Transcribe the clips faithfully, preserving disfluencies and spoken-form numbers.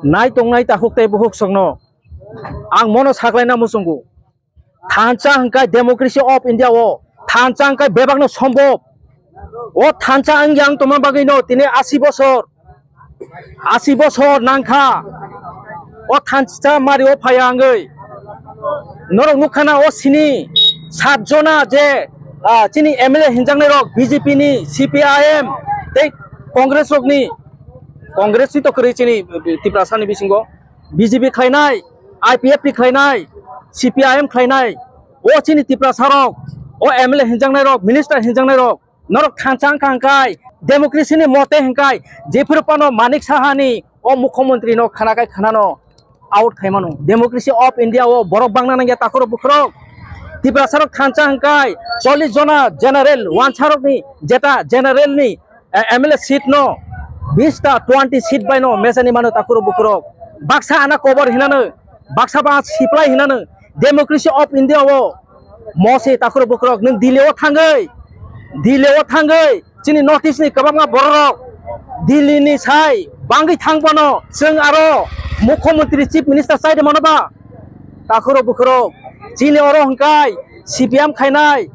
Nai tongnai takhuk tei bukhuk songno ang mono saklaina muchungo. Thansa hwnkhe democracy of India o thansa hwnkhe bebakno sombhob. O thansa wngya ang tongma bagwino tini asi bosor, asi bosor nangkha. O thansa mari o phaya wngwi norok nukkhana o sini sat jona je, ah, chini M L A hinjaknai rok B J P ni, C P I M tei Congress rokni, Congress ni to kwrwi chini Tiprasa ni bisingo B J P khlainai, I P F T khlainai, C P I M khlainai, o chini Tiprasa rok, o M L A hinjaknai rok, minister hinjaknai rok, norok thansa wngkha hwnkhe, democracy ni mote hwnkhe, jephuru phano Manik Saha ni o mukhyamantri no khana khai khana no out khaimano. Democracy of India o borok bangna nangya takhurok bukhurok. Tiprasa rok thansa hwnkhe chollish jona general wansa rok ni jeta general ni eh, M L A seat no bish ta twenty seat bai no mechani mano takhurok bukhurok. Baksa ana kobor hinano, baksa ba siplai hinano. Democracy of India o mo se takhurok bukhurok. Nwng Delhi o thangwi, Delhi o thangwi chini North East ni kwbangma bororok Delhi ni sai bangwi thang bono chwng aro mukhyamantri chief minister chai de mano ba? Takhurok bukhurok chini oro hwnkhe C P M khainai,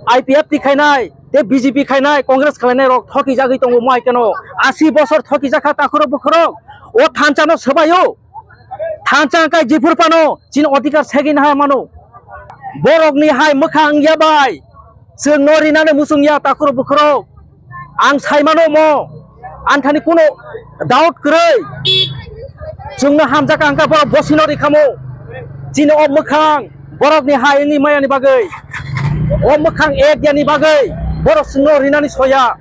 I P F T khainai, tei B J P khainai, Congress khainai rok thoki jagwi tongo mai keno asi bosor thoki jakha takhurok bukhurok. O thansa no swbaio, thansa hwnkhe jephuru phano chini odhikar segwi naha mano. Borok ni hai mwkhang wngya bai chwng no rinani muchung ya takhurok bukhurok. Ang sai mano mo, ang thani kuno doubt kwrwi. Chwngno hamjak ang kha borok bosino ri khamo. Chini o mwkhang borok ni hai wngwi maya ni bagwi, o mwkhang ek ya ni bagwi borok chwngno rinani soya.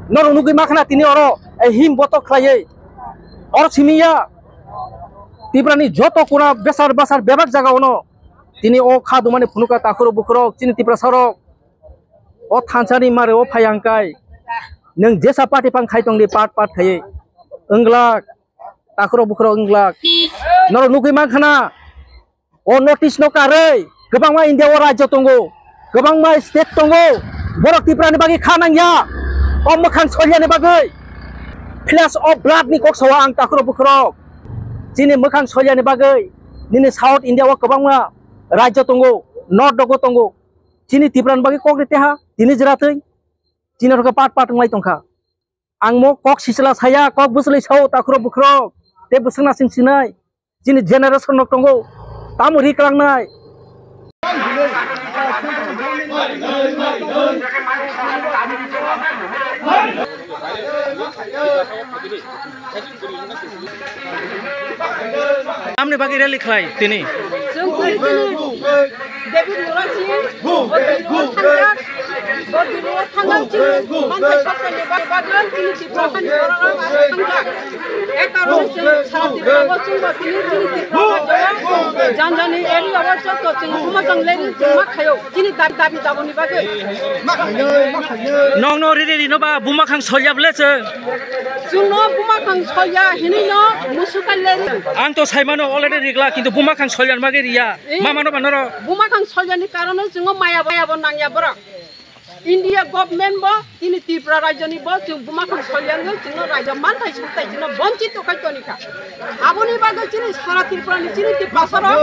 Norok nugwi ma khna tini oro, eh, him botok khlaiwi. Oro simi ya. Tipra ni joto kura besar basar bebak jaga ono. Tini o kha dumani phunuka takhurok bukhurok chini Tiprasa rok. O thansa ni mare o phai ang kai. Nwng jesa party phang khai tong di part part khai. Wnglak. Takhurok bukhurok wnglak. Norok nugwi man khana. O notice no karwi. Kwbangma India o rajyo tongo. Kwbangma state tongo. Borok Tipra ni bagwi kha nang ya. O mwkhang solya ni bagwi. Flash of blood ni kok sawa ang takhurok bukhurok. Chini mwkhang solya ni bagwi. Nini South India o kwbangma rajyo tongo. North dogo tongo. Chini Tipra ni bagwi kok rite ha, tini jwra twi. Chini rokhe pat pat wnglai tongkha. Ang mo kok sisla saya, kok bwswlwi sao, takhurok bukhurok. Tei bwswk nasing sinai. Chini generation rok tongo. Tamo ri klangnai. Tamni bagwi rally khlai tini. Chwng tini chini David Murasing, o Delhi o thangjak, o Delhi o thangjak chini manthai sokthai ni bagwi chini Tripura ni borok rok aswk thangjak. E karone chwng sara Tripura o chwng bo tini chini Tripura o jani jani area o joto chwng buma chwng rally chwng ma khaio. Chini dabi, dabi, daboni bagwi. Nokno riri rino ba buma khang solya bole se. Chwngno buma khang solya hinwi no musukai leri. Ang to saimano already rigla, kintu buma khang solya magi riya. Eh. Mama no ba noro. Buma khang solya ni karone chwngo maya, maya bo nangya borok. India government bo, chini Tripura rajyo ni bo, chwng buma khang solya wngwi chwngno rajyo manthai sukthai chwngno bonchit to khai toni kha. Aboni bagwi chini sara Tripura ni chini Tiprasa rok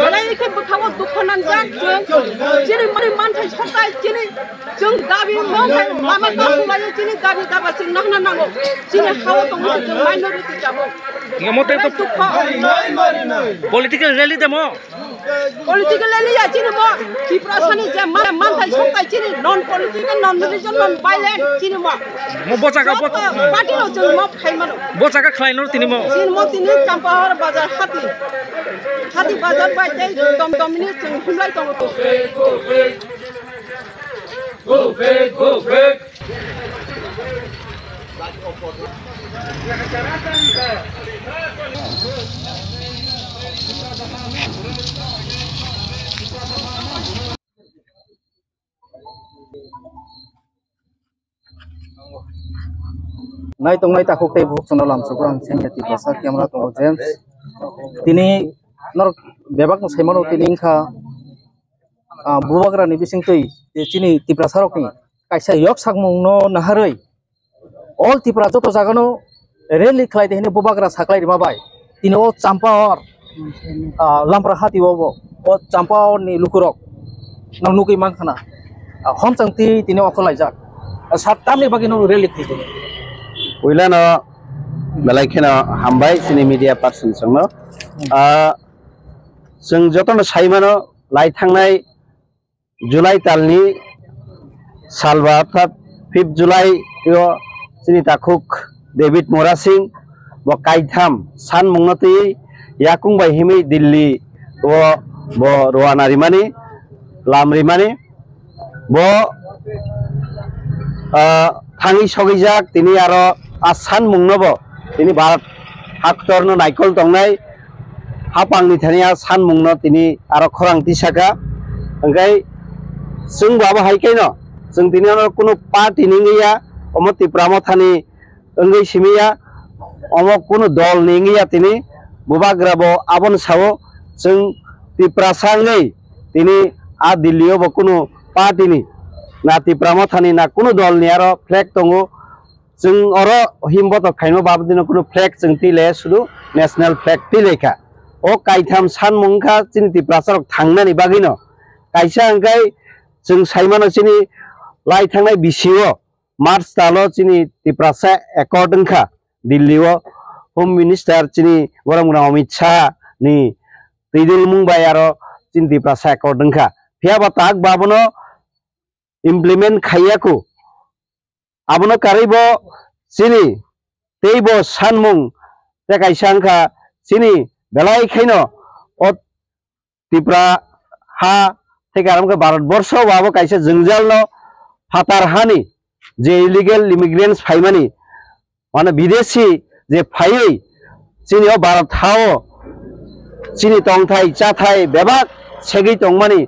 belai khe bwkha o dukho nangjak chwng. Chini mani manthai sukthai chini chwng dabi mo khai lama kasu lai chini dabi daba chwng nahna nango. Chini ha o tongo se chwng minority jabo. Nga mo te to dukho. Political rally demo. Political rally ya chini mo, Tiprasa ni je ma-, manthai sokthai chini non political, non religion, non violent chini mo. Mo bo jaga bo- Joto party no chini mo khai mano. Bo jaga khlai no tini mo. Chini mo tini Champahar bazar hati. Hati bazar bai tei dom dom ni chwng humlai tongo to. Nai tong nai takhuk tei bukhuk chwngno lamsok ang sengya Tiprasa camera tongo James. Tini norok bebak no saimano tini wngkha, ah, bubagra ni bisingtwi tei chini Tiprasa rokni kaisa yok sakmung no naharwi All Tripura joto jagano rally khlai de hini bubagra saklai rima bai. Tini o Champahor, ah, Lampra hati o bo, o Champahor ni lukurok nang nugui mankhana. Ah, homchang ti tini o khwlaijak. Ah, sir, tamni bagwi no rally khlai de? Puilano belai kheno hambai chini media person songno. Ah, chwng jotono saimano lai thangnai July talni salba, orthat fifth July o chini takhuk David Murasing bo kaitham sanmungno twi yakung bai himwi Delhi o bo rwna rimani, lam rimani. Bo, ah, thangwi sogwijak, tini aro a sanmungno bo tini Bharat haktorno naikol tongnai, hapangni thani a sanmungno tini aro khorang tisaka. Hwnkhe chwngbo abo hai khe no, chwng tini ano kunu party ni wngya, omo Tipra Mothani wngwi simiya, omo kunu dol ni wngya tini, bubagra bo abono sao, chwng Tiprasa wngwi tini a Delhi o bo kunu party ni na Tipra Mothani na kunu dol ni aro flag tongo, chwng oro himbotok khaima babudino kunu flag chwng twi le sudu national flag twi le kha. O kaitham sanmung wngkha chini Tiprasa rok thangnani bagwino. Kaisa hwnkhe chwng saimano chini lai thangnai bisi o March talo chini Tiprasa accord wngkha Delhi o Home Minister chini borok mwnang Amit Shah ni twidulmung bai aro chini Tiprasa accord wngkha. Phiya ba tak ba abono implement khaiya kho. Abono karwi bo chini tei bo sanmung tei kaisa wngkha chini belai khaino o Tripura ha tei karon khe Bharat borsho o abo kaisa jwngjal no phatar hani je illegal immigrants phaimani, mane bidesi je phaiwi chini o Bharat ha o chini tongthai chathai bebak segwi tongmani,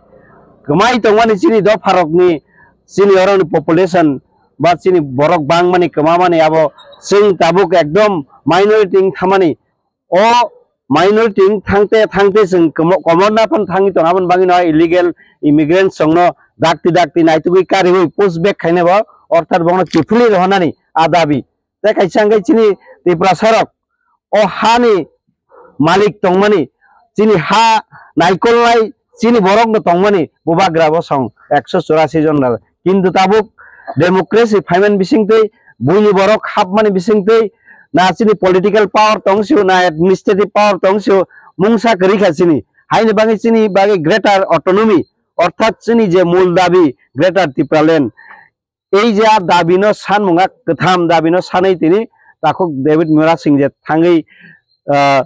kwmai tongmani chini dopharokni, chini oroni population ba chini borok bangmani kwmamani abo chwng tabuk ekdom minority wng thamani. O minority wng thangte thangte chwng komo-, komorna phano thangwi tongo, aboni bagwino illegal immigrants rokno dakti dakti naitugwi kariwi push back khainai bo, orthat bono kiphilwi rohornani a dabi. Tei kaisa hwnkhe chini Tiprasa rok o hani malik tongmani, chini ha naikolnai chini borokno tongmani bubagra bosong ekso churasi jon rok. Kintu tabuk democracy phaimani bisingtwi, buini borok hapmani bisingtwi, na chini political power tong sio, na administrative power tong sio, mungsa kwrwi kha chini. Haini bagwi chini bagwi greater autonomy, orthat chini je mul dabi greater Tipraland, ei je a dabino sanmung, a kwtham dabino sanwi tini takhuk David Murasing je thangwi, ah,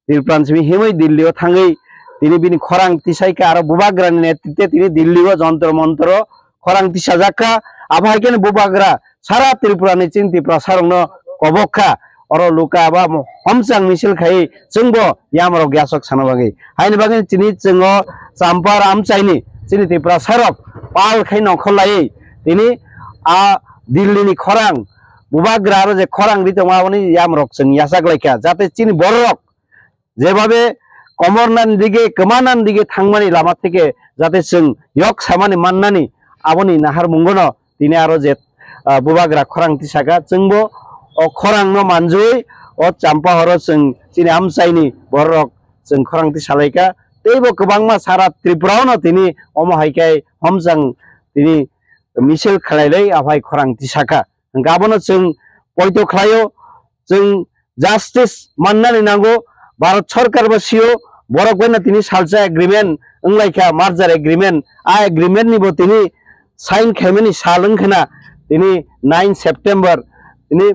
Tripura simi himwi Delhi o thangwi tini bini khorang tisai kha, aro bubagrani netrite tini Delhi o Jantar Mantar o khorang tisajak kha. Abo hai kheno bubagra sara Tripura ni chini Tiprasa rokno kobok kha. Oro luka abo mo-, homchang misil khai chwngbo yamrok yasok sana bagwi. Haini bagwi chini chwng o Champar amchaini chini Tiprasa rok pal khai nongkhor laiwi tini a Delhi ni khorang bubagra aro je khorang ri tongma aboni yamrok chwng yachak lai kha, jate chini borok jebabe komornani dige, kwmanani dige thangmani lama theke jate chwng yok samani mannani, aboni nahar mungono tini aro je, ah, bubagra khorang tisaka, chwngbo o khorangno manjui o Champahoro chwng chini amchaini bororok chwng khorang tisalaika. Teibo kwbangma sara Tripura-ono tini omo hai khe homchang tini misil khwlailai aphai khorang tisaka. Hwnkhe abono chwng poito khlaio, chwng justice mannani nango. Bharat Sarkar bo sio, borok bai no tini salsa agreement wnglaikha, merger agreement. A agreement ni bo tini sign khaimani sal wngkhana tini nine September. Tini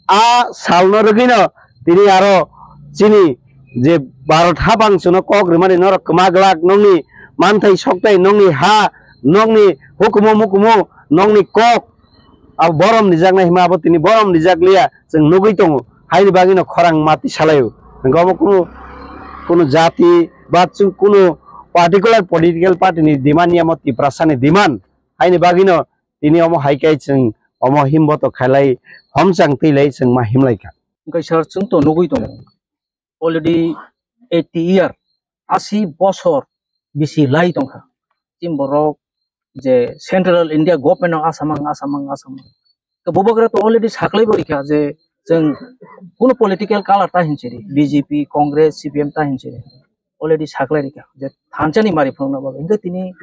a salno rwgwino tini aro chini je Bharat habang chwngno kok rwmani norok kwma glak, nokni manthai soktai, nokni ha, nokni hukumu mukumu, nokni kok, abo borom rijaknai hima abo tini borom rijakliya chwng nugwi tongo. Haini bagwino khorang mati salaio. Hwnkhe obo kunu, kunu jati ba chwng kunu particular political party ni demand ya, omo Tiprasa ni demand. Haini bagwino tini omo hai khe chwng omo himboto khailai homchang twilai chwng ma himlaikha. Hwnkhe sir, chwng to nugwi tongo. Already eighty year, asi bosor bisi lai tongkha. Chini borok je Central India government no asamang, asamang, asamang. Bubagra to already saklai bo rikha je chwng kuno political color ta hinchiri, B J P, Congress, C P M ta hinchiri already saklai rikha je thansa ni mari phunukna bagwi. Hingke tini,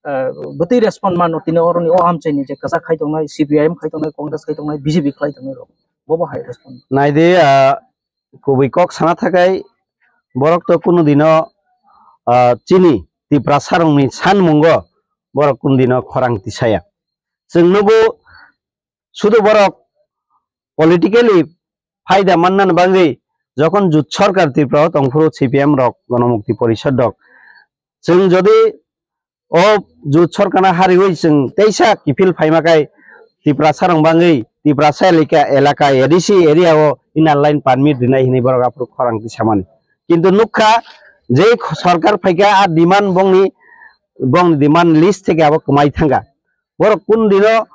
ah, bwtwi respond mano tini oroni o amchaini je kwchak khai tongnai, C P I M khai tongnai, Congress khai tongnai, B J P khlai tongnai rok. Bobo hai respond. Naidi, ah, kubui kok sana thakai borok to kunu dino, ah, chini Tiprasarokni sanmungo borok kunu dino khorang tisaya. Chwng nugo sudu borok politically phaida mannani bagwi jokhon jut sorkar Tripura o tongphuru C P M rok Ganamukti Porishad rok chwng jodi o jut sorkarno hariwi chwng teisa kiphil phaima kai Tiprasa rok bangwi Tiprasa elika, elaka A D C area o inner line permit rinai hinwi borok aphuru khorang tisamani. Kintu nukha je sorkar phaikha a demand bongni, bongni demand list theke abo kwmai thangkha. Borok kun dino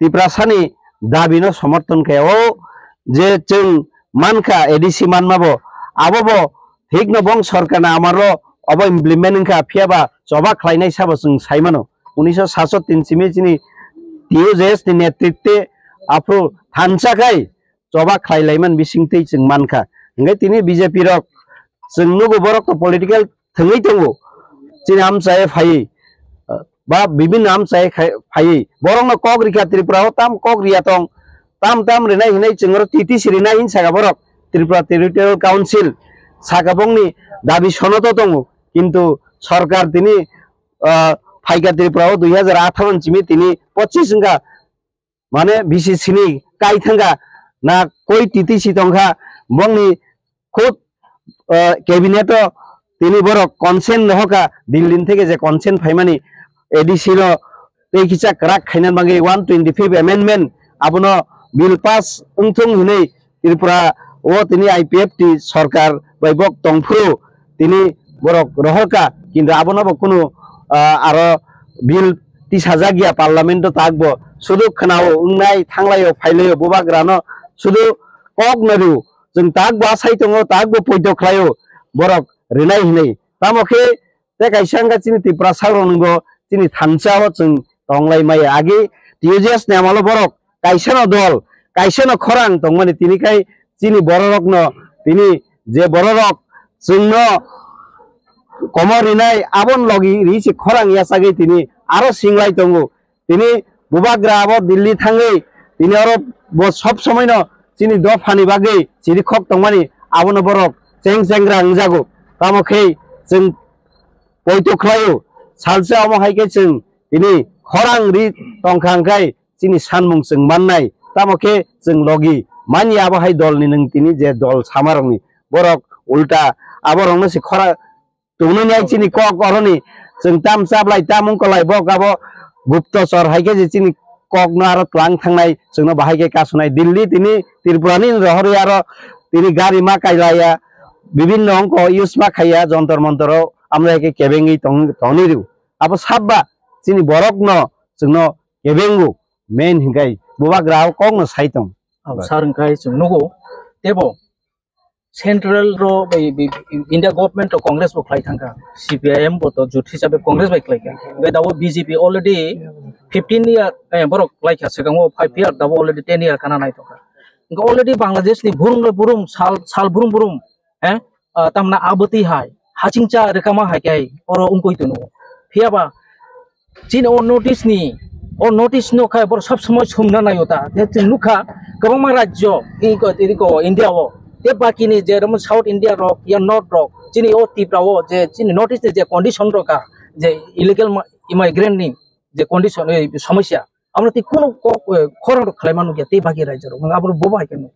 Tiprasani dabino somorthon khe o je chwng mankha A D C manmabo, abobo thikno bong sorkarni amaro obo implement wngkha, phiyaba choba khlainai sabo chwng saimano. Unisho satsot tin simi chini T U J S ni netritwe aphuru thansa khai choba khlai laiman bisingtwi chwng mankha. Hingkhe tini B J P rok chwng nugo borok to political thwngwi tongo. Chini amchaye phaiwi, ba bibinno amchaye khai-, phaiwi. Borokno kok rikha Tripura o tam kok riya tong, tam tam rinai hinai chwng oro T T C rinai hin saka borok. Tripura Territorial Council saka bongni dabi sonoto tongo. Kintu sorkar tini, ah, phaikha Tripura o dui hajar atharo ni simi tini pochis wngkha. Mane B C C ni kai thangkha na koi T T C tongkha, bongni khud, ah, cabinet o tini borok consent rohorkha, Delhi ni theke je consent phaimani A D C no tei kisa kwrak khaina bagwi one twenty fifth amendment abono bill pass wngthung hinwi Tripura o tini I P F T sorkar bai bok tongphuru tini borok rohorkha, kintu abono bo kunu, ah, aro bill tisajak ya parliament o tak bo sudu khwnao wngnai thanglaio phailaio bubagrano sudu kok no rw chwng tak bo asai tongo tak bo poito khlaio borok rwnai hinwi tamo khe tei kaisa wngkha chini Tiprasa rok ni bo chini thansa o chwng tonglai maya agi T U J S ni amalo borok kaisa no dol kaisa no khorang tongmani tini kai chini bororokno tini je bororok chwngno komor rinai aboni logi ri se khorang yachagwi tini aro singlai tongo. Tini bubagra abo Delhi thangwi tini oro bo sob somoino chini dophani bagwi chirikhok tongmani abono borok cheng chengra wngjago. Tamo khe chwng poito khlaio salsa omo hai khe chwng tini khorang ri tongkha hwnkhe chini sanmung chwng mannai, tamo khe chwng logi manya abo hai dolni nwng tini je dol samarokni borok ulta aborokno se khora tongnani hai chini kok oroni chwng tam chaplai tam wngkolai bok abo guptochor hai khe je chini kokno aro tlang thangnai chwngno bahai khe kasunai Delhi tini Tripurani rohorwi aro tini gari ma kailaiya bibinno wngko use ma khaiya jontor montoro amrai khe kebengwi tong tongni rw abo sabba chini borokno chwngno kebengo main hinkai bubagra o kokno sai tong. Abo sar wngkhai chwng nugo tebo central ro bai, bai, India government to Congress bo khlai thangkha, C P I M bo to jut hisabe Congress bai khlaikha. Bai dabo B J P already fifteen year, eh, borok khlaikha, swkango five year, dabo already ten year kana nai tongkha. Already Bangladesh ni burum burum sal, sal burum burum, eh, ah, tamna abati hai, hachingcha rekama hai kai oro ungkoi tunu. Phiyaba chini o notice ni, o notice no khai bor sob somoi sumna nayo ta. Je chwng nukha kwbangma rajyo, iko, iko India o, te baki ni je romo South India rok, ya North rok, chini o Tripura o je chini notice ni je condition rok ka, je illegal ma-, immigrant ni je condition, eh, somosya, amra ti kuno ko-, eh, khorang rok khlai manu ya te baki rajyo rok, abo bo bai keno.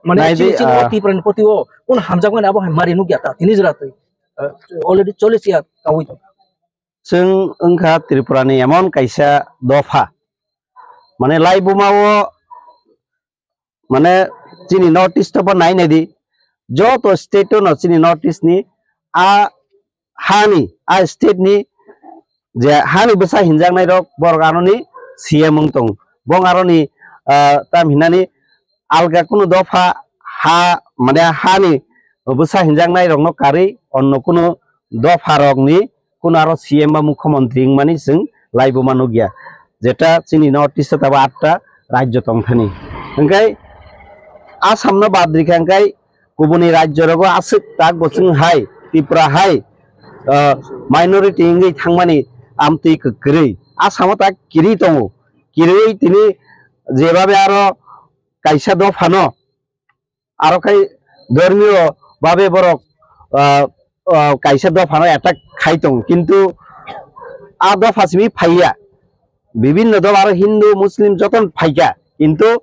Mane naidi, chini, chini o ah, Tripura ni poti o kuno hamjakmani abo hai mari nukya ta, tini jora twi, ah, already chollish year kawi tong. Chwng wngkha Tripura ni emon kaisa dopha, mane laibuma o, mane chini North East o bo nai nai di, joto state o no chini North East ni a hani, a state ni je hani bwsa hinjaknai rok borok aroni C M wng tong. Bong aroni, ah, tam hinani alga kunu dopha ha, mane hani bwsa hinjaknai rokno karwi onno kunu dopha rokni kunu aro C M ba mukhyamantri wngmani chwng laibuma nukya. Jeta chini North East o tabo atta rajyo tongthani. Hingkai Assam no bad rikha hingkai kubuni rajyo rogo aswk tak bo chwng hai Tripura hai, ah, minority wngwi thangmani amtwi kwrwi. Assam o tak kiri tongo. Kiriwi tini jebabe aro kaisa dophano aro khai dhormiyo babe borok, ah, ah, kaisa dophano attack khai tongo, kintu a dopha simi phaiya, bibinno dopha aro Hindu, Muslim jotono phaikha, kintu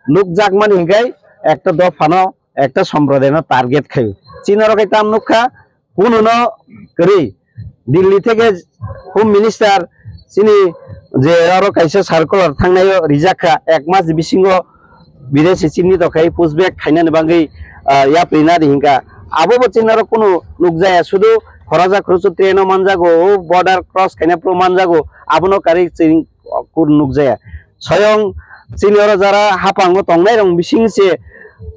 nukjakmani hingkai ekta dophano, ekta somprodayno target khaio. Chini oro khai tam nukha, kununo kwrwi. Delhi theke Home Minister chini je oro kaisa circular thangnaio rijak kha, ek mas bisingo bidesi chini to khai pushback khainani bagwi, ah, yapri nadi hinka. Abo bo chini oro kunu nukjaya, sudu khorajak khorochu train o manjago, o border cross khaina phuru manjago, abono kari chini kunu nukjaya. Soyong chini oro jara hapango tongnai rok bising se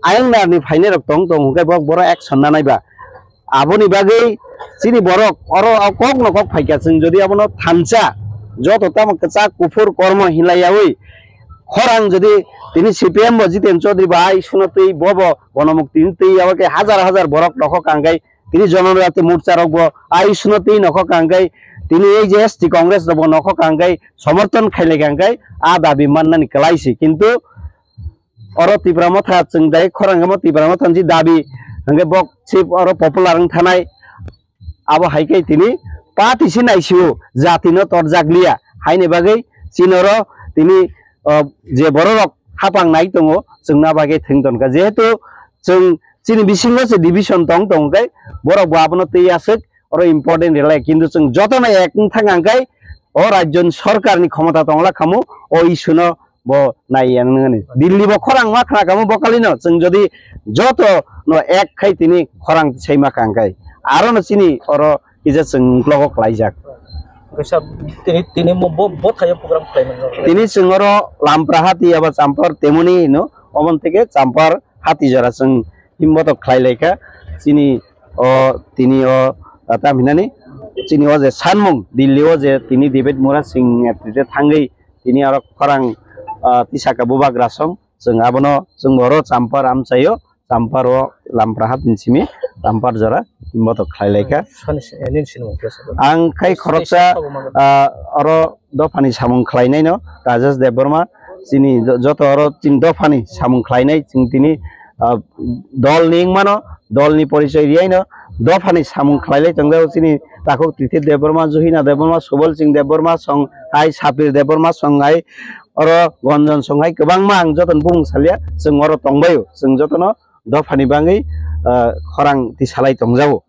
ayang narni phainai rok tong tong hwnkhe bok boro action nanai ba. Aboni bagwi chini borok oro o kok no kok phaikha, chwng jodi abono thansa joto tamo kwchak kuphur kormo hinlaiyaui khorang jodi tini C P M bo Jiten Chaudhary bai suno twi bobo bonomukti twi abo khe hajar hajar borok nokho kangkai tini Jonojati Morcha rok bo ai suno twi nokho kangkai tini ei je S T Congress rok bo nokho kangkai somorthon khailai kangkai a dabi mannani kwlai si, kintu oro Tipra Motha chwng dai khorang khe mo Tipra Motha ni dabi hwnkhe bok sip oro popular wng thanai. Abo hai khe tini party se naisio jati no torjak liya haini bagwi chini oro tini, o, je borok rok hapang nai tongo chwngna bagwi thwng tonkha, jehetu chwng chini bisingo se division tong tong khe borok bo abono twi aswk oro important rwlai, kintu chwng jotono ek wng thang ang khe o rajyoni sorkarni khomota tongla khamu o issue no bo nai ya nang nani. Delhi bo khorang ma khna kamo bo kali no, chwng jodi joto no ek khai tini khorang tisai ma kang kai. Aro no chini oro kisa chwng uklogo khlaijak. Kaisa tini, tini mo bo, bo thaio program khlai nang. Tini chwng oro Lamprahati aba Champar temoni no, obon teke Champar hati jora chwng himbotok khlai laikha. Chini o, tini o, ah, tam hinani, chini o je sanmung, Delhi o je tini David Murasing netrite thangwi, tini aro khorang, ah, tisaka bubagra song, chwng abono, chwng oro Champar amchaio, Champar o Lamprahati ni simi, Champar jora, himbotok khlai laikha. Sani si-, eh, nini sinimung khe sabo. Ang khai khoroksa, sabo mangkha. Ah, oro dophani samung khlainaino Rajesh Debbarma, chini jo-, joto oro chini dophani samung khlainai chwng tini, ah, dol ni wngmano, dol ni porichoi riyaino dophani samung khlailai tongjao chini takhuk Tithi Debbarma, Juhina Debbarma, Subal Singh Debbarma, song hai Sapir Debbarma, song hai oro Gonjon, song hai kwbangma ang jotono bumung salia, chwng oro tongbaio, chwng jotono dophani bagwi, ah, khorang tisalai tongjago.